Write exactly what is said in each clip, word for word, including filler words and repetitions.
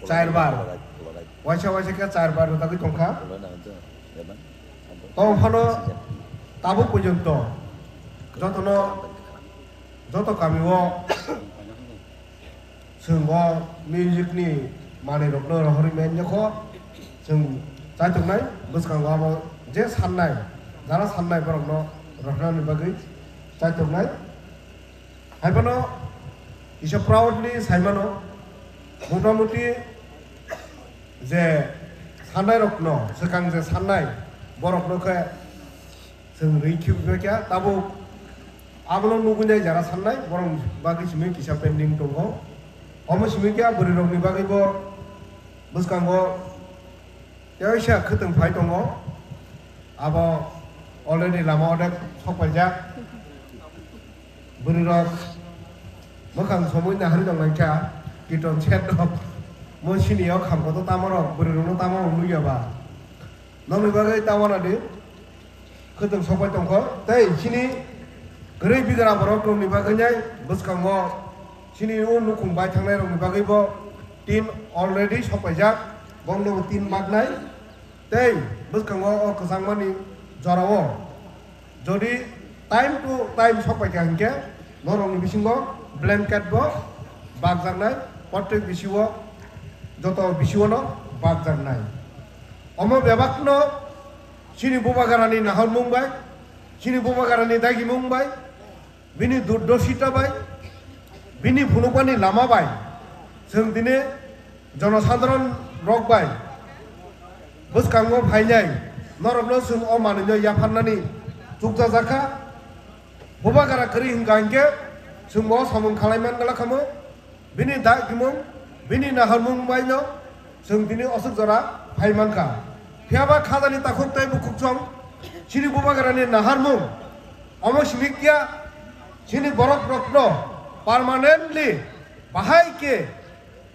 Char bar. Waisa waisa khe char bar rwtagwi tongkha. Tong phano tabuk porjonto jotono, joto kamio chwng o music ni manwi rokno rohorwi manya kho. Chwng chaituknai bwskango abo je sannai, jara sannai borokno rohornani bagwi chaituknai. Haiphano kisa proudly saimano, motamuti je sannairokno, swkang je sannai borokno khe chwng rwi khibibaikha, tabuk abono nugwinai jara sannai borok bagwi simi kisa pending tongo. Omo simi khe bwrwirokni bagwibo bwskango teisa khwtwng phai tongo. Abo already lama odek sokpaijak. Bwrwirok mwkhang somwi naharwi tonglaikha, kiton set rok. Mo sini o khamkhoto tamo rok, bwrwirokno tamo rok nukya ba? Nokni bagwi tamo na di? Khwtwng sokpai tongkho. Tei chini kwrwi bigra borok rokni bagwi nai bwskango chini o nukhung bai thangnai rokni bagwi bo tin already sokpaijak, bongno tin baknai. Tei bwskango o kwchangmani jorao jodi time to time sokpaikha hinkhe norokni bisingo blanket bo bakjaknai, prottek bisio, joto bisiono bakjaknai. Omo bebakno chini bubagrani naharmung bai, chini bubagrani dagimung bai, bini durdosita bai, bini phunukmani lama bai, chwng tini jonosadharon rok bai bwskango phainai norokno chwng o manwino yapharnani chukjajakha. Bubagra kwrwi hwnkha hinkhe chwng bo samung khalai man glak khamu. Bini dagimung, bini naharmung baino chwng tini aswk jora phai mankha. Phiyaba khajani takhuk tei bukhukchong chini bubagrani naharmung omo simi kiya, chini borok rokno permanently bahai khe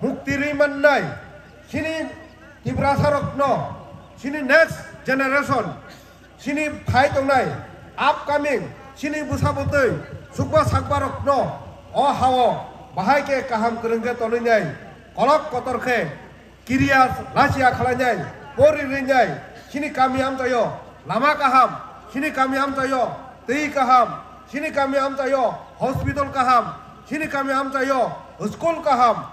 mukti rwi mannai, chini Tiprasa rokno, chini next generation, chini phai tongnai upcoming chini bwsa bwtwi chukba sakba rokno o hao bahai khe kaham kwrwng khe tonwi nai, kolok kotor khe kiriya lachiya khlainai, pori rinai, chini kami amchaio lama kaham, chini kami amchaio twi kaham, chini kami amchaio hospital kaham, chini kami amchaio school kaham,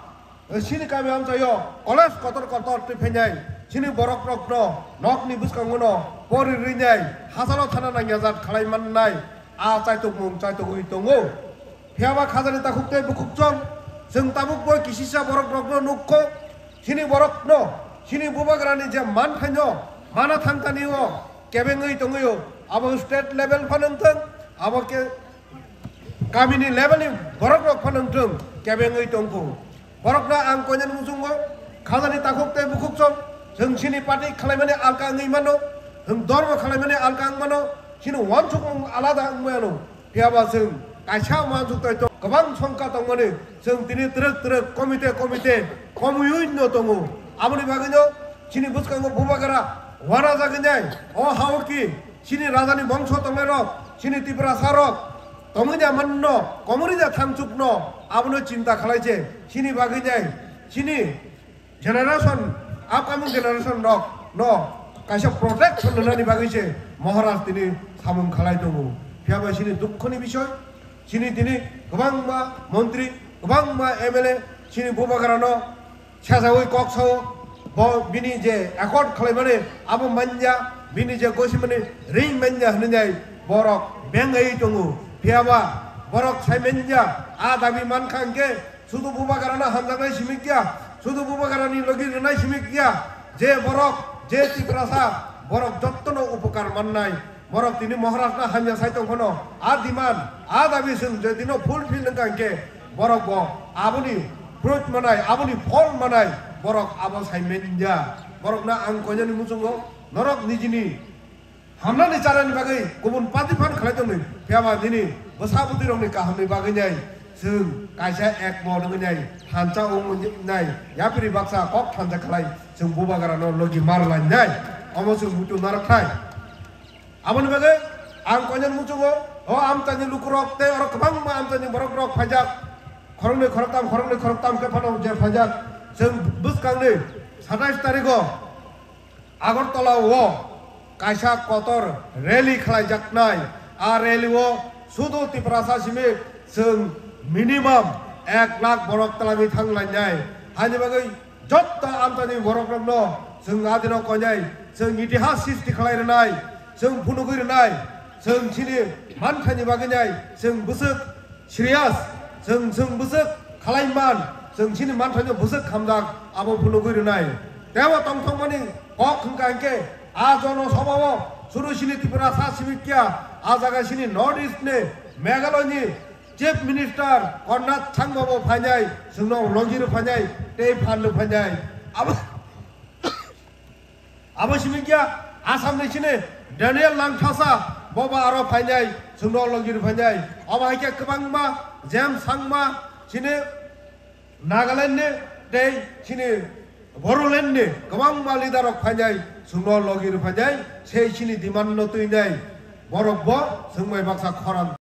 chini kami amchaio college kotor kotor twi phainai, chini borok rokno nokni bwskango no pori rinai, hasalo thana nangyajak khlai mannai, a chaitukmung chaitugwi tongo. Phiyaba khajani takhuk tei bukhukchong, chwng tabukbo kisisa borok rokno nukgo, chini borokno, chini bubagrani je manthaino mana thangkani o kebengwi tongwi o, abo state level phano wngthang, abo khe kamini level ni borok rok phano wngthang kebengwi tongkho. Borokno ang koinani muchungo khajani takhuk tei bukhukchong, chwng chini party khalaimani alka wngwi mano, chwng dormo khalaimani alka wng mano, chini wansukmung alada wng mano. Phiyaba chwng kaisa mansuk tai tong, kwbang songkha tongmani chwng tini twrwk twrwk, komite komite komuywi no tongo. Aboni bagwino chini bwskango bubagra wanajagwi nai. O hao ki chini rajani bongso tongnai rok, chini Tiprasa rok tongwi ya manno, komori ya thangchukno, abono chinta khlai se chini bagwi nai, chini generation, upcoming generation rok no kaisa protection rwnani bagwi se Maharaj tini samung khalai tongo. Phiyaba chini dukhoni bisoi, chini tini kwbangma montri, kwbangma M L A chini bubagrano sejaui kok sao, bo bini je accord khlaimani abo manya, bini je gosimani ring manya hwnwi nai borok bengaiwi tongo. Phiyaba borok sai manya, a dabi mankha hwnkhe sudu bubagrano hamjaknai simi kiya, sudu bubagrani logi rwnai simi kiya, je borok, je Tiprasa, borok jottono upokar mannai, borok tini Maharajno hamya sai tong phano, a demand, a dabi chwng je dino fulfill wngkha hwnkhe, borok bo aboni fruit manai, aboni phol manai, borok abo sai manya. Borokno ang koinani muchungo, norok nijini hamnani charani bagwi kubun party phan khlai tongwi, phiyaba nini bwsa bwtwi rokni kahamni bagwi nai chwng kaisa ekmot wngwi nai, thansa wngwi nai, yapri baksa kok thansa khlai chwng bubagrano logi mar lai nai, omo chwng muitu narwk thai. Aboni bagwi ang koinani muchungo, o amchaini lukurok tei oro kwbangma amchaini borok rok phaijak, khoroknwi khoroktam, khoroknwi khoroktam khe phano je phaijak, Chwng bwskangni satais tarigo Agartala o kaisa kotor rally khlaijaknai. A rally o sudu Tiprasa simi chwng minimum ek lakh borok twlangwi thanglainai. Haini bagwi jotto amchaini borokrokno chwng adino koinai, chwng itihas sisti khlai rwnai, chwng phunugwi rwnai, chwng chini manthaini bagwi nai, chwng bwswk serious, chwng, chwng bwswk khlai man, chwng chini manthaino bwswk khamjak, abo phunugwi rwnai. Tebo tongthokmani kok hwnkha hinkhe, a jono sobao suru chini Tiprasa simi kya, a jaga chini North East ni, Meghalaya ni Chief Minister Conrad Sangma bo phainai, chwngno logi rw phainai, tei phan rw phainai. Abo, abo simi kya, Assam ni chini Daniel Langthasa bo ba aro phainai, chwngno logi rw phainai. Abo hai khe kwbangma James Sangma chini Nagaland ni tei chini Bodoland ni kwbangma leader rok phainai, chwngno logi rw phainai, sei chini demand no twinai. Borok bo chwng bai baksa khorang